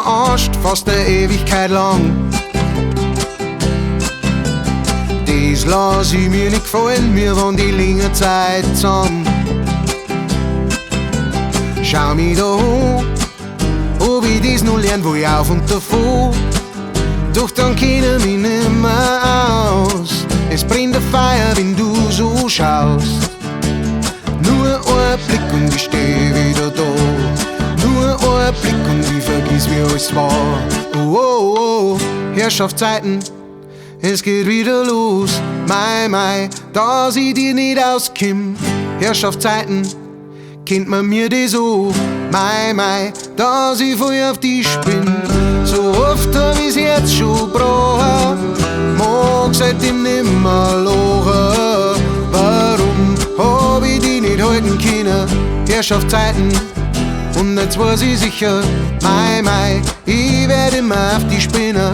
verarscht, fast eine Ewigkeit lang. Das lass ich mir nicht gefallen, wir waren die längere Zeit zusammen. Schau mich da an, ob ich das noch lern, wo ich auf und davon. Doch dann kenn ich mich nimmer aus. Es brennt ein Feuer, wenn du so schaust. Nur ein Blick und ich steh wieder da. Nur ein Blick und ich vergiss, wie alles war. Oh, oh, oh, Herrschaftszeiten, es geht wieder los. Mei, mei, dass ich dir nicht auskomm. Herrschaftszeiten, kennt man mir das so. Mei, mei, dass ich voll auf die bin. So oft hab ich's jetzt schon gebraucht, mag seitdem nimmer lachen. Warum hab ich die nicht halten können? Herrschaftszeiten, und jetzt weiß ich sicher, mei, mei, ich werd immer auf die Spinne.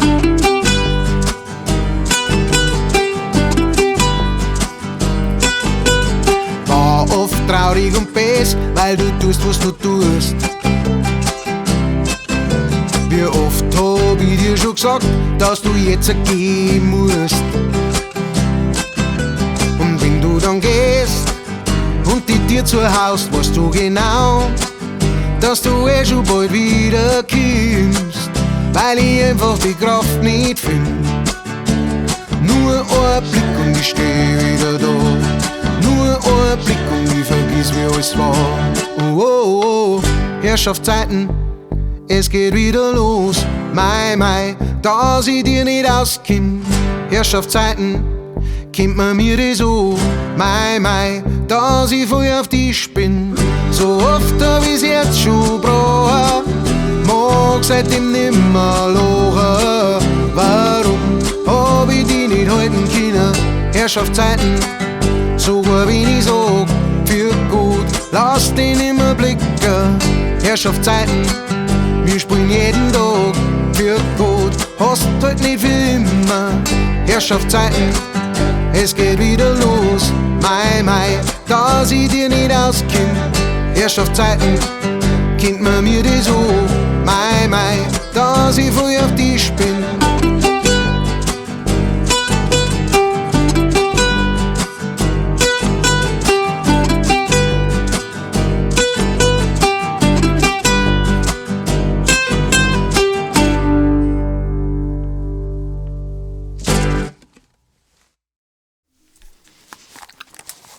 War oft traurig und bes, weil du tust, was du tust. Wie oft hab ich dir schon gesagt, dass du jetzt gehen musst. Und wenn du dann gehst und die Tür zu haust, weißt du genau, dass du eh schon bald wieder kommst, weil ich einfach die Kraft nicht find. Nur ein Blick und ich steh wieder da. Nur ein Blick und ich vergiss, wie alles war. Oh, oh, oh, Herrschaftszeiten, es geht wieder los. Mei, mei, dass ich dir nicht auskomm. Herrschaftszeiten, kommt man mir das so. Mei, mei, dass ich voll auf die bin. So oft hab ich's jetzt schon gebraucht, mag seitdem nimmer lachen. Warum hab ich die nicht halten können? Herrschaftszeiten, sogar wenn ich sag, für gut, lass den nimmer blicken. Herrschaftszeiten, wir spielen jeden Tag für gut, hast halt nicht für immer. Herrschaftszeiten, es geht wieder los. Mei, mei, dass ich dir nicht auskomm. Herrschaftszeiten, kennt man mir das so. Mei, mei, dass ich voll auf die bin.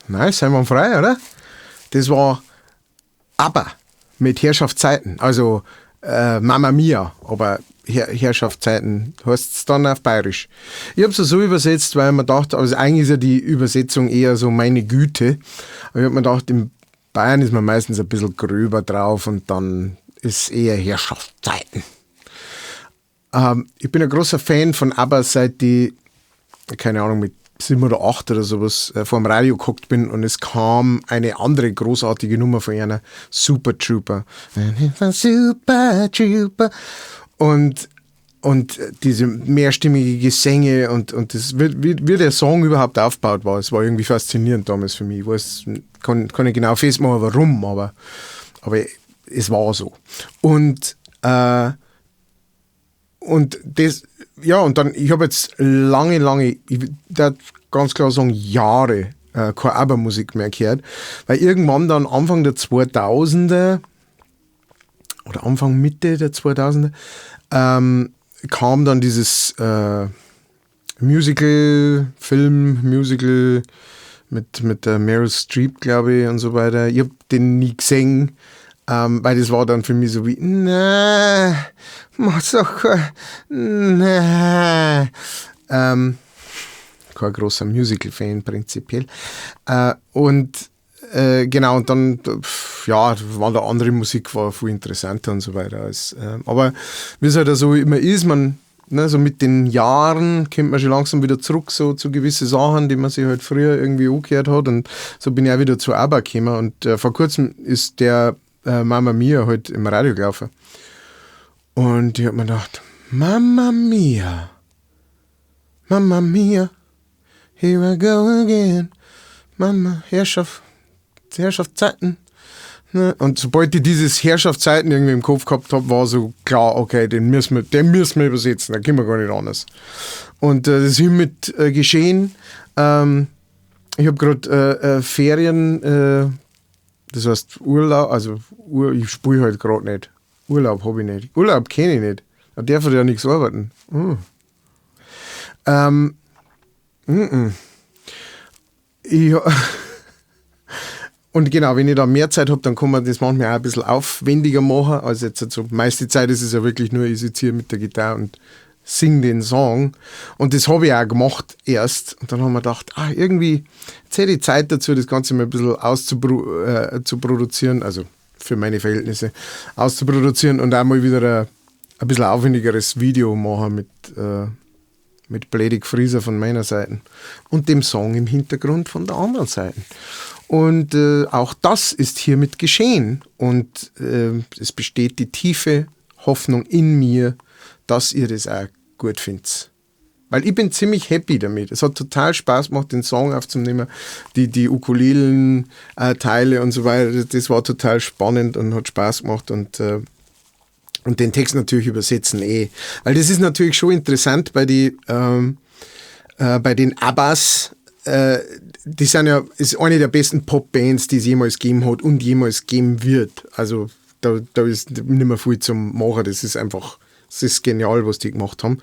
Nice, sind wir frei, oder? Das war ABBA mit Herrschaftszeiten, also Mamma Mia, aber Herrschaftszeiten heißt's dann auf Bayerisch. Ich hab's so übersetzt, weil man dachte, also eigentlich ist ja die Übersetzung eher so meine Güte, aber ich hab mir gedacht, in Bayern ist man meistens ein bisschen gröber drauf und dann ist eher Herrschaftszeiten. Ich bin ein großer Fan von ABBA, seit die, keine Ahnung, mit 7 oder 8 oder sowas vor dem Radio gehockt bin und es kam eine andere großartige Nummer von einer, Super Trooper. Super Trooper. Und diese mehrstimmige Gesänge und das, wie der Song überhaupt aufgebaut war, es war irgendwie faszinierend damals für mich. Ich weiß, kann nicht genau festmachen, warum, aber es war so. Und und das, ja, und dann, ich hab jetzt lange, lange, ich darf ganz klar sagen, Jahre keine ABBA-Musik mehr gehört, weil irgendwann dann Anfang der 2000er oder Anfang Mitte der 2000er kam dann dieses Musical, Film, Musical mit der Meryl Streep, glaub ich, und so weiter. Ich hab den nie gesehen, weil das war dann für mich so wie, na, mach's doch kein, na. Kein großer Musical-Fan prinzipiell. Und genau, und dann, pf, ja, war da andere Musik, war viel interessanter und so weiter. Als aber wie es halt so immer ist, man, ne, so mit den Jahren kommt man schon langsam wieder zurück so zu gewissen Sachen, die man sich halt früher irgendwie angehört hat. Und so bin ich auch wieder zu ABBA gekommen. Und vor kurzem ist der Mamma Mia halt im Radio gelaufen. Und ich hab mir gedacht, Mamma Mia, Mamma Mia, here I go again, Mama, Herrschaft, Herrschaftszeiten. Ne? Und sobald ich dieses Herrschaftszeiten irgendwie im Kopf gehabt habe, war so klar, okay, den müssen wir übersetzen, da können wir gar nicht anders. Und das ist hiermit geschehen. Ich habe gerade Ferien, das heißt Urlaub, also Ur ich spiele halt gerade nicht. Urlaub habe ich nicht. Urlaub kenne ich nicht. Da darf ich ja nichts arbeiten. Und genau, wenn ich da mehr Zeit habe, dann kann man das manchmal auch ein bisschen aufwendiger machen. Also jetzt so, meiste Zeit ist es ja wirklich nur, ich sitze hier mit der Gitarre und sing den Song. Und das habe ich auch gemacht erst. Und dann haben wir gedacht, ah, irgendwie, jetzt hätte ich Zeit dazu, das Ganze mal ein bisschen zu produzieren, also für meine Verhältnisse, auszuproduzieren und auch mal wieder ein bisschen aufwendigeres Video machen mit blädig Frieser von meiner Seite und dem Song im Hintergrund von der anderen Seite. Und auch das ist hiermit geschehen. Und es besteht die tiefe Hoffnung in mir, dass ihr das auch gut findet. Weil ich bin ziemlich happy damit. Es hat total Spaß gemacht, den Song aufzunehmen, die Ukulelen-Teile und so weiter. Das war total spannend und hat Spaß gemacht und den Text natürlich übersetzen eh. Weil das ist natürlich schon interessant bei den Abbas, die sind ja, ist eine der besten Popbands, die es jemals gegeben hat und jemals geben wird. Also da ist nicht mehr viel zum Machen. Das ist einfach, das ist genial, was die gemacht haben.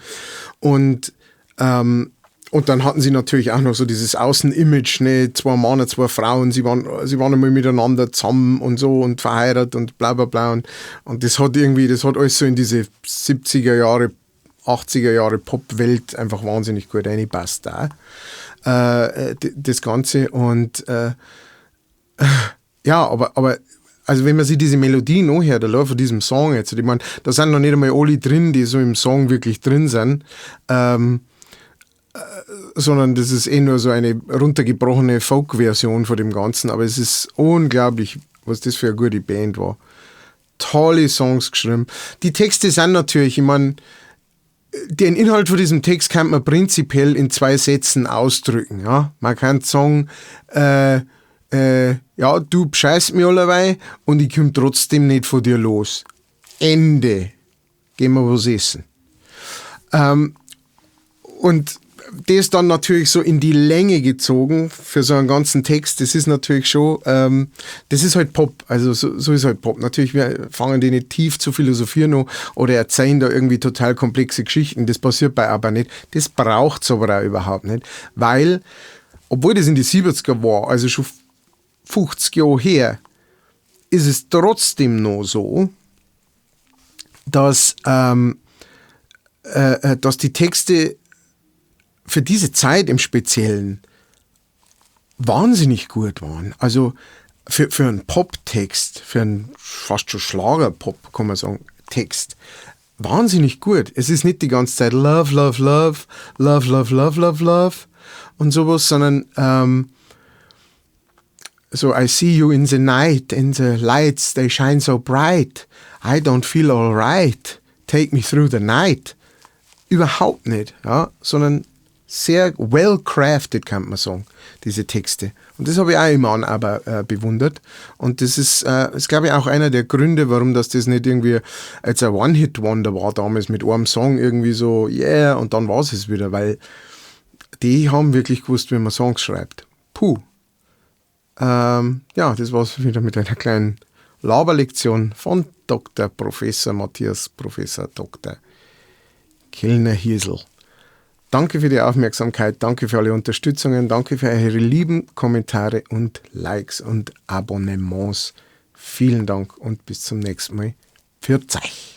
Und dann hatten sie natürlich auch noch so dieses Außenimage, ne, zwei Männer, zwei Frauen, sie waren einmal miteinander zusammen und so und verheiratet und bla bla bla. Und das hat irgendwie, das hat alles so in diese 70er Jahre, 80er Jahre Popwelt einfach wahnsinnig gut reingepasst da. Das Ganze. Und ja, aber also wenn man sich diese Melodie noch hört, allein von diesem Song jetzt, ich meine, da sind noch nicht einmal alle drin, die so im Song wirklich drin sind, sondern das ist eh nur so eine runtergebrochene Folk-Version von dem Ganzen, aber es ist unglaublich, was das für eine gute Band war. Tolle Songs geschrieben. Die Texte sind natürlich, ich meine, den Inhalt von diesem Text kann man prinzipiell in zwei Sätzen ausdrücken. Ja? Man kann sagen, ja, du bescheißt mich allerweil und ich komm trotzdem nicht von dir los. Ende. Gehen wir was essen. Und das dann natürlich so in die Länge gezogen für so einen ganzen Text, das ist natürlich schon, das ist halt Pop, also so ist halt Pop. Natürlich, wir fangen die nicht tief zu philosophieren an oder erzählen da irgendwie total komplexe Geschichten, das passiert bei ABBA nicht. Das braucht's aber auch überhaupt nicht, weil, obwohl das in die 70er war, also schon 50 Jahre her, ist es trotzdem noch so, dass die Texte für diese Zeit im Speziellen wahnsinnig gut waren. Also für einen Pop-Text, für einen fast schon Schlager-Pop, kann man sagen, Text, wahnsinnig gut. Es ist nicht die ganze Zeit Love, Love, Love, Love, Love, Love, Love, Love und sowas, sondern so I see you in the night and the lights, they shine so bright. I don't feel alright. Take me through the night. Überhaupt nicht, ja, sondern sehr well crafted, kann man sagen, diese Texte. Und das habe ich auch immer an ABBA bewundert. Und das ist, glaube ich, auch einer der Gründe, warum das nicht irgendwie als ein One-Hit-Wonder war damals mit einem Song irgendwie so, yeah, und dann war es wieder, weil die haben wirklich gewusst, wie man Songs schreibt. Puh. Ja, das war's wieder mit einer kleinen Laberlektion von Dr. Professor Matthias Professor Dr. Kellner Hiesel. Danke für die Aufmerksamkeit, danke für alle Unterstützungen, danke für eure lieben Kommentare und Likes und Abonnements. Vielen Dank und bis zum nächsten Mal. Pfiat euch.